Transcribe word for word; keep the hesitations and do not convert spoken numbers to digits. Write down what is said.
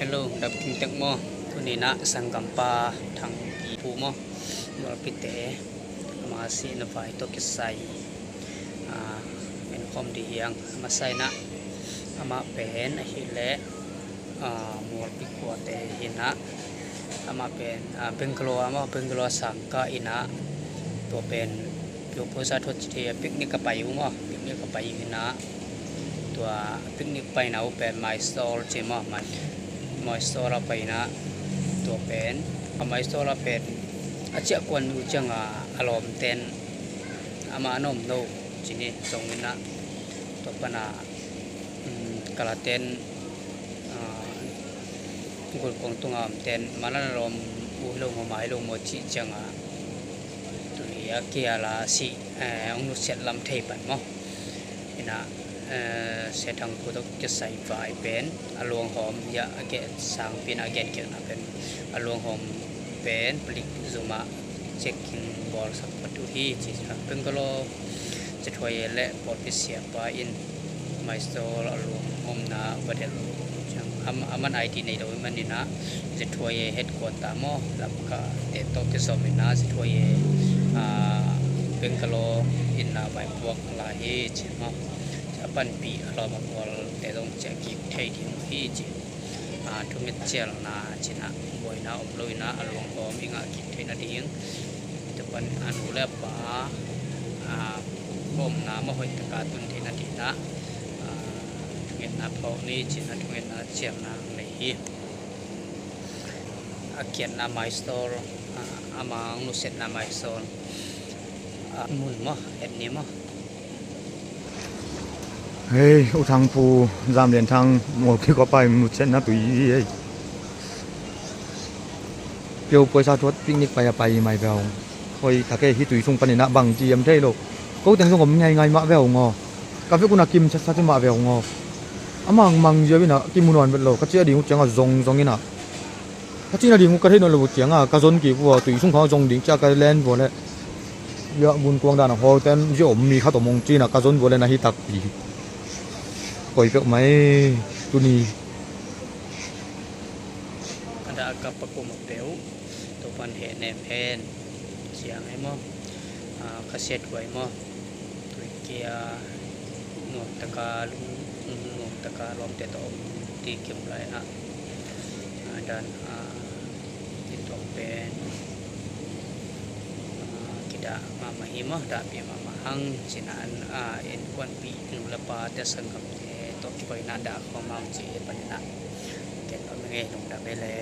Hello, dam kim tek maw? Tuni-in ah sanggampa Thangpi Pu maw, Mualpite, ama sihna vai tawh kisai, ah, en khawm ding hi hang. A masa-in ah amah pen ahih leh, ah, Mualpi khuate hi-in ah, amah pen, ah, Bangalore, amah Bangalore sang kah in ah, tua pen Pu Puasa Thuat ci thei a, picnic ka pai uh maw, picnic ka pai uh hi-in ah, tua picnic paina uh pen Mysore ci maw, Mai-, Mysore a pai-in ah, tua pen, a Mysore a pen a ciah kuan uh ciangin a lawmte'n amah a na om lo ci ni, zong in ah, tua pan a, um, kalate'n, ah, gulkuang tunga omte'n, mah na lawm uh hi lo maw, mah hi lo maw cih ciangin, tuni a kial a si, eh, hong nusiat lam thei pan maw. In ah, eh, Sia Thang Pu tawh kisai vai pen a luanghawm hi a, a gen, sangpi in a genkhiatna pen a luanghawm pen palik zum ah checking bawlsak phot uh hi ci. Bangalore zathuai le pawlpi siapa in Mysore a luanghawmna va delh uh ciang, am-, aman I D nei lo ahih manin ah zathuai headquarter maw, Lamkate tawh kizom in ah zathuai, ah, Bangalore in ah vaipuak lai hi ci maw. A panpih a lawm a gualte zong ciah kik thei ding uh hi ci. Ah, thunget cialna ci-in ah buaina om lo-in ah a luanghawm i ngah kik theih nading, tua pan a nu le a pa, ah, omna mah hoih takin tun theih nading in ah, ah, thungetna phawk ni ci-in ah thungetna cialna nei hi. A kiatna Mysore, ah, ama hong nusiatna Mysore, ah, mun maw, et ni maw. Hei, U Thang Pu, Zam Lian Thang, Mualpi khuapi nusiatna tui hi ei. Pu Puasa Thuat picnic pai a pai mai ve ung. Hoih tak e, hih tui sung panin ah bang ci hiam thei lo. Ko teng zong om ngaingai mah ve ung aw. Ka vek un a kim sasa ci mah ve ung aw. A mangmang ziau in ah kimu nawn vet lo. Ka ciah ding uh ciangin zongzong in ah, ka cih nading uh ka theih nawn lo uh ciangin ka zon kik uh a, tui sung khawng zong ding ciang ka len vua leh, ya, gunkuang dan a hawlte'n zia om mi khat om ung ci-in ah ka zon vua leh na hi takpi. Koi peuh mai tuni. A dah ka pakum a peuh, tua pan heh nem hen ciang hi maw. Ah, ka siathuai maw. Tui kia nuam taka lung, nuam taka lawmte tawh om ding kim lai-in ah, ah, dan, ah, i tuak pen, ah, kidah mahmah hi maw, dahpih mahmah hang ci-in ah, ah, innkuanpih nu le pate sanggamte tawh kikoihna dah khawm hang ci panin ah ken pa mengei lungdam ei le.